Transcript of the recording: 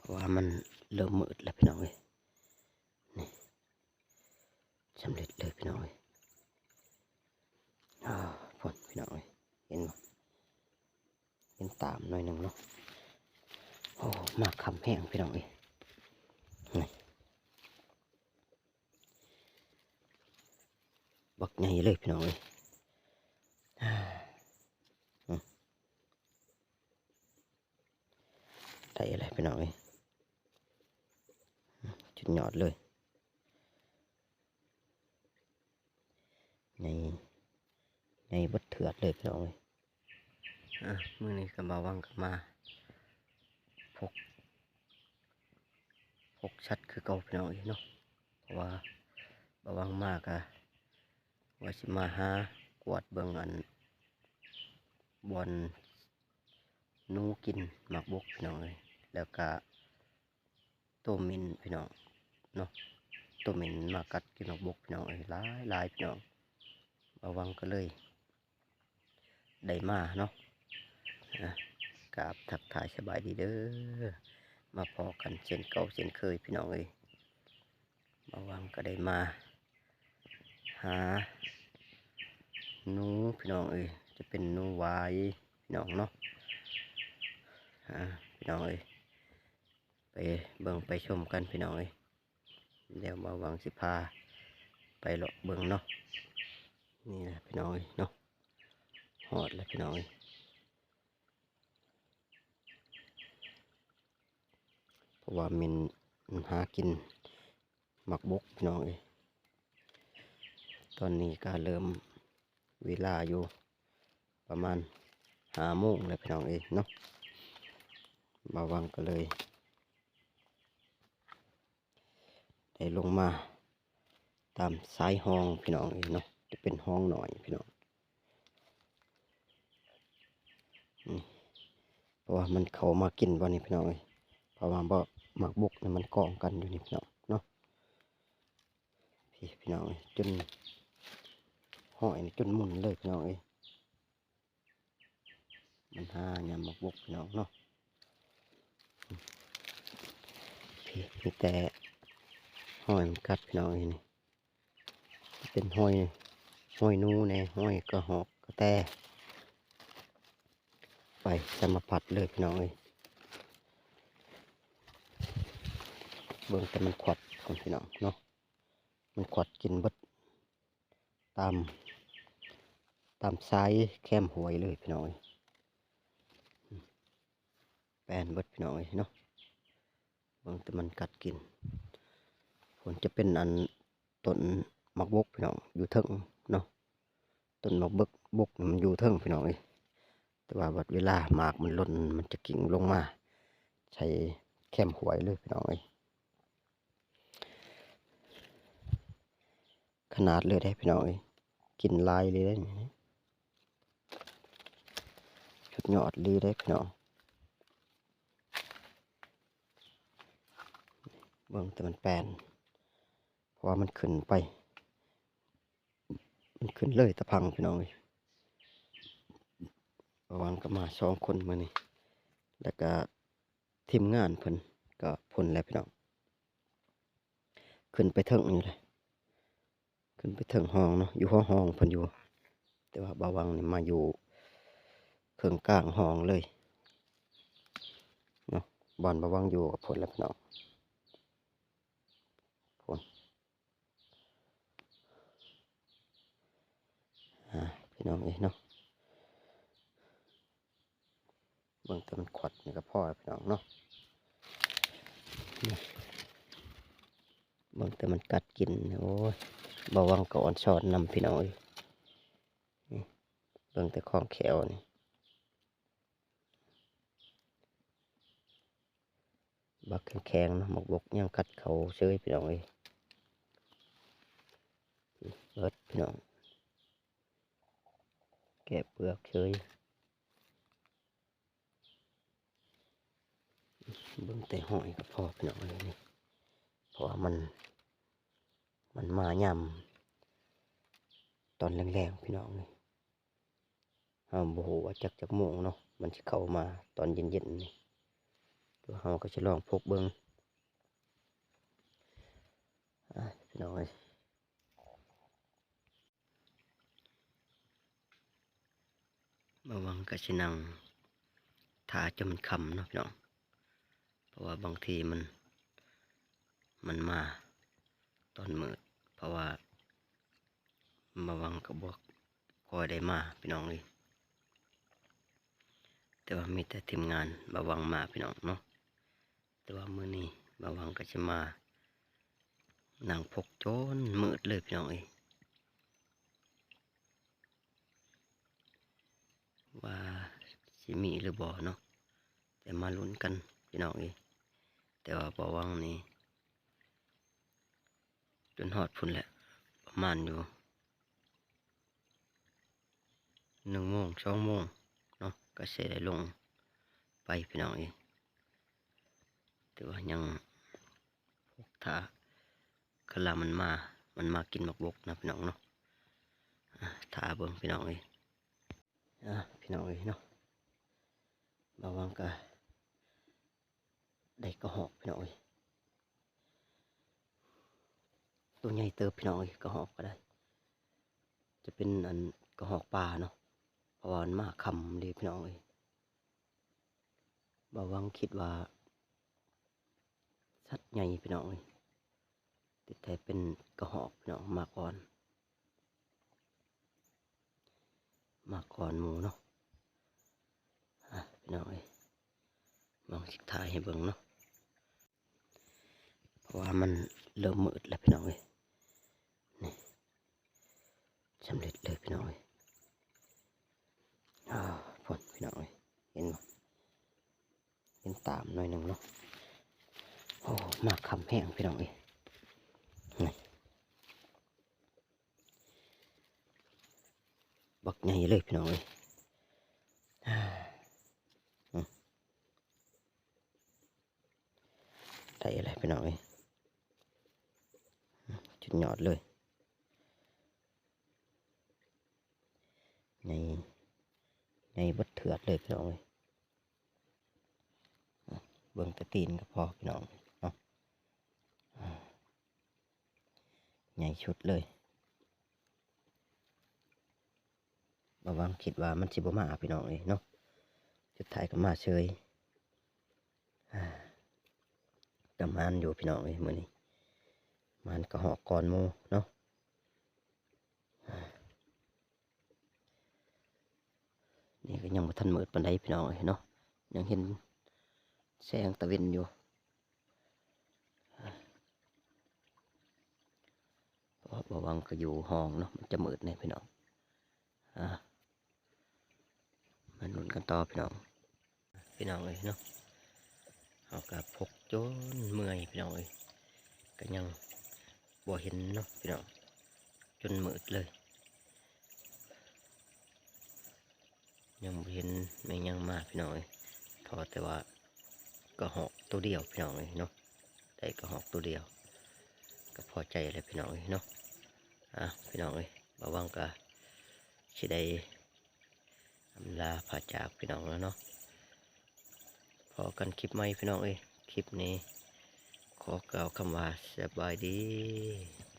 ພາະວ່າມັນເລີ່ມມືດແລ້ວພີ່ນ້ອງເອີຍ. ນີ້ ສຳເລັດເລີຍພີ່ນ້ອງເອີຍ. ອ້າ ພຸ້ນພີ່ນ້ອງເອີຍ ເຫັນບໍ່? ເຫັນຕາມໜ້ອຍໜຶ່ງເນາະ. ໂອ້ ມາຄ່ຳແຮງພີ່ນ້ອງເອີຍ. ນີ້ ບັກໃຫຍ່ເລີຍພີ່ນ້ອງເອີຍ. ອືມ ໄດ້ແລ້ວພີ່ນ້ອງເອີຍ. ສຸດຍອດເລີຍ. ໃຫຍ່ ໃຫຍ່ເບິດເທື່ອເລີຍພີ່ນ້ອງເອີຍ. ອາ ມື້ນີ້ກໍບ່າວວັງກໍມາພົກ ພົກສັດຄືເກົ່າພີ່ນ້ອງເອີຍເນາະ. ເພາະວ່າບ່າວວັງມາກໍວ່າຊິມາຫາກວດເບິ່ງອັນ ບ່ອນໜູກິນໝາກບົກພີ່ນ້ອງເອີຍ. ແລ້ວກໍ ໂຕເໝັນພີ່ນ້ອງເນາະ, ໂຕເໝັນມາກັດກິນໝາກບົກພີ່ນ້ອງເອີຍ ຫຼາຍໆ ພີ່ນ້ອງ. ບ່າວວັງກໍເລີຍໄດ້ມາເນາະ. ອາ ກາບທັກທາຍສະບາຍດີເດີ, ມາພໍ້ກັນເຊັ່ນເກົ່າເຊັ່ນເຄີຍພີ່ນ້ອງເອີຍ. ບ່າວວັງກໍໄດ້ມາຫາໜູພີ່ນ້ອງເອີຍ, ຈະເປັນໜູຫວາຍພີ່ນ້ອງເນາະ. ອາ ພີ່ນ້ອງເອີຍ ໄປເບິ່ງໄປຊົມກັນພີ່ນ້ອງເອີຍ. ດຽວບ່າວວັງຊິພາໄປເລາະເບິ່ງເນາະ. ນີ້ແຫຼະພີ່ນ້ອງເອີຍເນາະ, ຮອດແລ້ວພີ່ນ້ອງເອີຍ. ເພາະວ່າເໝັນມັນຫາກິນໝາກບົກພີ່ນ້ອງເອີຍ. ຕອນນີ້ກໍເລີ່ມເວລາຢູ່ປະມານຫ້າໂມງແລ້ວພີ່ນ້ອງເອີຍເນາະ. ບ່າວວັງກໍເລີຍໄດ້ລົງມາຕາມຊາຍຮ່ອງພີ່ນ້ອງເອີຍເນາະ, ຈະເປັນຮ່ອງນ້ອຍພີ່ນ້ອງ. ນີ້ ເພາະວ່າມັນເຂົ້າມາກິນບ່ອນນີ້ພີ່ນ້ອງເອີຍ, ເພາະວ່າໝາກບົກນີ້ມັນກອງກັນຢູ່ນີ້ພີ່ນ້ອງເນາະ. ພີ້ພີ່ນ້ອງເອີຍ ຈົນ ຫ້ອຍນີ້ຈົນໝຸ່ນເລີຍພີ່ນ້ອງເອີຍ. ມັນຫາຍາມໝາກບົກພີ່ນ້ອງເນາະ. ພີ້ ມີແຕ່ຫ້ອຍມັນກັດພີ່ນ້ອງເອີຍ. ນີ້ເປັນຫ້ອຍ ຫ້ອຍໜູແດ່ ຫ້ອຍກະຮອກກະແຕ ໄປສາລະພັດເລີຍພີ່ນ້ອງເອີຍ. ເບິ່ງແຕ່ມັນຂວັດພຸ້ນພີ່ນ້ອງເນາະ, ມັນຂວັດກິນເບິດ ຕາມ ຕາມຊາຍແຄມຫ້ວຍເລີຍພີ່ນ້ອງເອີຍ. ແປນເບິດພີ່ນ້ອງເອີຍເນາະ, ເບິ່ງແຕ່ມັນກັດກິນ. ພຸ້ນຈະເປັນອັນຕົ້ນໝາກບົກພີ່ນ້ອງ ຢູ່ເທິງເນາະ, ຕົ້ນໝາກເບິກ ບົກນີ້ມັນຢູ່ເທິງພີ່ນ້ອງເອີຍ. ແຕ່ວ່າບັດເວລາໝາກມັນຫຼົ່ນ ມັນຈະກິ້ງລົງມາໃສ່ແຄມຫ້ວຍເລີຍພີ່ນ້ອງເອີຍ. ຂະໜາດເລີຍເດ້ພີ່ນ້ອງເອີຍ, ກິນຫຼາຍເລີຍເດ້ນີ້, ສຸດຍອດເລີຍເດ້ພີ່ນ້ອງ. ເບິ່ງແຕ່ມັນແປນ ເພາະວ່າມັນຂຶ້ນໄປ ມັນຂຶ້ນເລີຍຕາພັງພີ່ນ້ອງເອີຍ. ບ່າວວັງກໍມາສອງຄົນມື້ນີ້ ແລ້ວກໍທີມງານເພິ່ນກໍພຸ້ນແຫຼະພີ່ນ້ອງ, ຂຶ້ນໄປເທິງຢູ່ເດ້, ຂຶ້ນໄປເທິງຮ່ອງເນາະ, ຢູ່ຫົວຮ່ອງເພິ່ນຢູ່. ແຕ່ວ່າບ່າວວັງນີ້ມາຢູ່ເຄິ່ງກາງຮ່ອງເລີຍເນາະ, ບ່ອນບ່າວວັງຢູ່ກໍພຸ້ນແຫຼະພີ່ນ້ອງ, ພຸ້ນ. ອ່າ ພີ່ນ້ອງເອີຍເນາະ, ເບິ່ງແຕ່ມັນຂວັດນີ້ກໍພໍແລ້ວພີ່ນ້ອງເນາະ. ເບິ່ງແຕ່ມັນກັດກິນ ໂອ້ຍ ບ່າວວັງກໍອ່ອນຊອນນຳພີ່ນ້ອງເອີຍ. ນີ້ ເບິ່ງແຕ່ຂອງແຂວນີ້. ບັກແຂງໆ ເນາະ, ໝາກບົກຍັງກັດເຂົ້າເຊີຍພີ່ນ້ອງເອີຍ. ເບິດພີ່ນ້ອງ, ແກະເປືອກເຊີຍ. ເບິ່ງແຕ່ຫ້ອຍກໍພໍພີ່ນ້ອງເອີຍນີ້, ເພາະວ່າມັນ ມັນມາຍາມຕອນແລງໆ ພີ່ນ້ອງເອີຍ. ເຮົາບໍ່ຮູ້ວ່າຈັກ ຈັກໂມງເນາະ ມັນຊິເຂົ້າມາຕອນເຢັນໆ ນີ້. ໂອ້ ເຮົາກໍຊິລອງພົກເບິ່ງ ອ່າ ພີ່ນ້ອງເອີຍ. ບ່າວວັງກໍຊິນັ່ງຖ້າຈົນມັນຄ່ຳເນາະພີ່ນ້ອງ ເພາະວ່າບາງທີມັນ ມັນມາຕອນມືດ ເພາະວ່າບ່າວວັງກໍບໍ່ຄ່ອຍໄດ້ມາພີ່ນ້ອງເອີຍ ແຕ່ວ່າມີແຕ່ທີມງານບ່າວວັງມາພີ່ນ້ອງເນາະ. ແຕ່ວ່າມື້ນີ້ບ່າວວັງກໍຊິມານັ່ງພົກຈົນມືດເລີຍພີ່ນ້ອງເອີຍ ວ່າຊິມີຫຼືບໍ່ເນາະ ແຕ່ມາລຸ້ນກັນພີ່ນ້ອງເອີຍ. ແຕ່ວ່າບ່າວວັງນີ້ຈົນຮອດພຸ້ນແຫຼະ ປະມານຢູ່ ໜຶ່ງໂມງ ສອງໂມງເນາະ ກໍຊິໄດ້ລົງໄປພີ່ນ້ອງເອີຍ. ແຕ່ວ່າຍັງຖ້າ ຄັນລາມັນມາ ມັນມາກິນໝາກບົກນະພີ່ນ້ອງເນາະ ອ່າ ຖ້າເບິ່ງພີ່ນ້ອງເອີຍ. ອ່າ ພີ່ນ້ອງເອີຍເນາະ ບ່າວວັງກໍ ໄດ້ກະຮອກພີ່ນ້ອງເອີຍ ໂຕໃຫຍ່ເຕີບພີ່ນ້ອງເອີຍ ກະຮອກກໍໄດ້ ຈະເປັນອັນກະຮອກປ່າເນາະ ເພາະວ່າມັນມາຄ່ຳເດ້ພີ່ນ້ອງເອີຍ. ບ່າວວັງຄິດວ່າສັດໃຫຍ່ພີ່ນ້ອງເອີຍ ທີ່ແທ້ເປັນກະຮອກພີ່ນ້ອງ ມາກ່ອນ ມາກ່ອນໝູ່ເນາະ. ອ່ະ ພີ່ນ້ອງເອີຍ ເບິ່ງ ຊິຖ່າຍໃຫ້ເບິ່ງເນາະ ເພາະວ່າມັນເລີ່ມມືດແລ້ວພີ່ນ້ອງເອີຍ. ນີ້ ສຳເລັດເລີຍພີ່ນ້ອງເອີຍ. ອ້າວ ພຸ້ນພີ່ນ້ອງເອີຍ ເຫັນບໍ່? ເຫັນຕາມໜ້ອຍໜຶ່ງເນາະ. ໂອ້ ມາຄ່ຳແຮງພີ່ນ້ອງເອີຍ ນີ້ ບັກໃຫຍ່ເລີຍພີ່ນ້ອງເອີຍ. ອືມ ໄດ້ແລ້ວພີ່ນ້ອງເອີຍ ຈຸດຍອດເລີຍ ໃຫຍ່ ໃຫຍ່ເບິດເທື່ອດເລີຍພີ່ນ້ອງເອີຍ. ເບິ່ງແຕ່ຕີນກໍພໍພີ່ນ້ອງເນາະ ໃຫຍ່ສຸດເລີຍ. ບ່າວວັງຄິດວ່າມັນຊິບໍ່ມາພີ່ນ້ອງເອີຍເນາະ ສຸດທ້າຍກໍມາເສີຍ. ອ່າ ກໍໝານຢູ່ພີ່ນ້ອງເອີຍ ມື້ນີ້ໝານກະຮອກກ່ອນໝູ່ເນາະ. ອ່າ ນີ້ກໍຍັງບໍ່ທັນມືດປານໃດພີ່ນ້ອງເອີຍເນາະ ຍັງເຫັນແສງຕາເວັນຢູ່. ເພາະວ່າບ່າວວັງກໍຢູ່ຫ້ອງເນາະ ມັນຈະມືດແດ່ພີ່ນ້ອງ. ອ່າ ມາລຸ້ນກັນຕໍ່ພີ່ນ້ອງ. ພີ່ນ້ອງເອີຍເນາະ ເຮົາກໍພົກຈົນເມື່ອຍພີ່ນ້ອງເອີຍ ກໍຍັງບໍ່ເຫັນເນາະພີ່ນ້ອງ ຈົນມືດເລີຍ ຍັງບໍ່ເຫັນແມ່ນຫຍັງມາພີ່ນ້ອງເອີຍ ພໍແຕ່ວ່າກະຮອກໂຕດຽວພີ່ນ້ອງເອີຍເນາະ ໄດ້ກະຮອກໂຕດຽວ ກໍພໍໃຈແລ້ວພີ່ນ້ອງເອີຍເນາະ. ອ່າ ພີ່ນ້ອງເອີຍ ບ່າວວັງກໍຊິໄດ້ ອຳລາພາຈາກພີ່ນ້ອງແລ້ວເນາະ. ພໍ້ກັນຄລິບໃໝ່ພີ່ນ້ອງເອີຍ ຄລິບນີ້ຂໍກ່າວຄຳວ່າສະບາຍດີ.